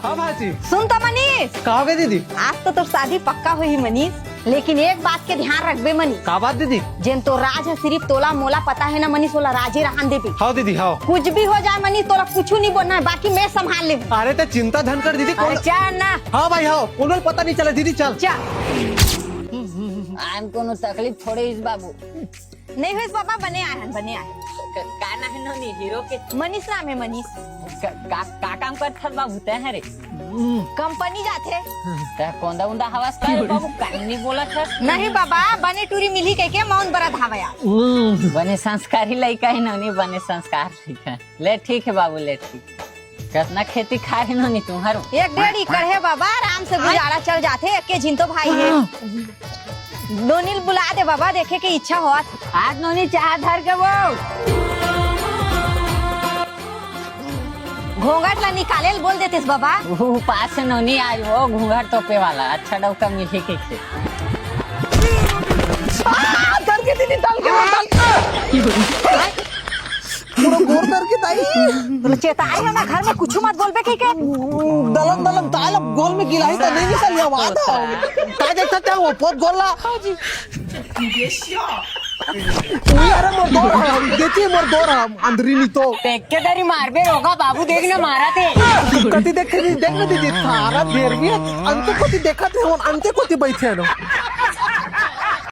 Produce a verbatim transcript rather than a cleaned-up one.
हाँ भाजी। सुन तो मनीष। का हो गे दीदी? आज तो तोर शादी पक्का होही मनीष, लेकिन एक बात के ध्यान रखबे मनीष। का बात दीदी? जेन तो राज है सिर्फ तोला मोला पता है ना मनीष, ओला राजे रहन देबे। हाँ दीदी, हाँ। कुछ भी हो जाए मनीष, तोला कुछ नहीं बोलना है, बाकी मैं संभाल लेबे। अरे तो चिंता धन कर दीदी, अरे कौन चल ना। हाँ भाई, हाँ, कोनो ल पता नहीं चले दीदी, चल। चल। आम कोनो तकलीफ थोड़े इस बाबू। नहीं होइस बाबा, बने आए हन, बने आए हन। क-, का नाम है नोनी हीरो के? मनीष नाम है, मनीष। क-, का, का काम करत हस बाबू तैं हरे? कंपनी जाथे। त कोंदा उंदा हवस का रे बाबू, काहे नहीं बोलत हस? नहीं बाबा, बने टूरी मिली कह के मौन बरा धावया। बने संस्कारी लइका है नोनी, बने संस्कार लइका है। ले ठीक है बाबू, ले ठीक। कतना खेती खार हे नोनी तुम्हारो? एक डेढ़ एकड़ हे बाबा, आराम से गुजारा चल जाथे, एके झिन तो भाई हे। नोनी ल बुला दे बाबा, देखे के इच्छा होत। आज नोनी चाह धर के वो। घोंघट ला निकाले ल बोल देतेस बाबा। वो पास से नोनी आज वो घूंघट तोपे वाला, अच्छा डौका मिली के खे। आ, डर के दीदी, डाल के, डाल के। पूरा गोर करके दाई। बोले, "चेताई हो ना, घर में कुछ मत बोलबे, ठीक है?" दलम दलम ताल अब गोल में गिलाई तो नहीं निकल लिया, वाह तो। का देख सकते हो, वो पोत गोल ला। हाँ जी। अरे मोर दोर हम, देखिए मोर दोर हम, अंदरी नहीं तो। देख के दरी मारबे रोगा बाबू, देख ना मारा थे। कति देखे नहीं, देख ना दीदी, थारा भेर भी है। अंते कोती देखा थे, हम अंते कोती बैठे हैं ना।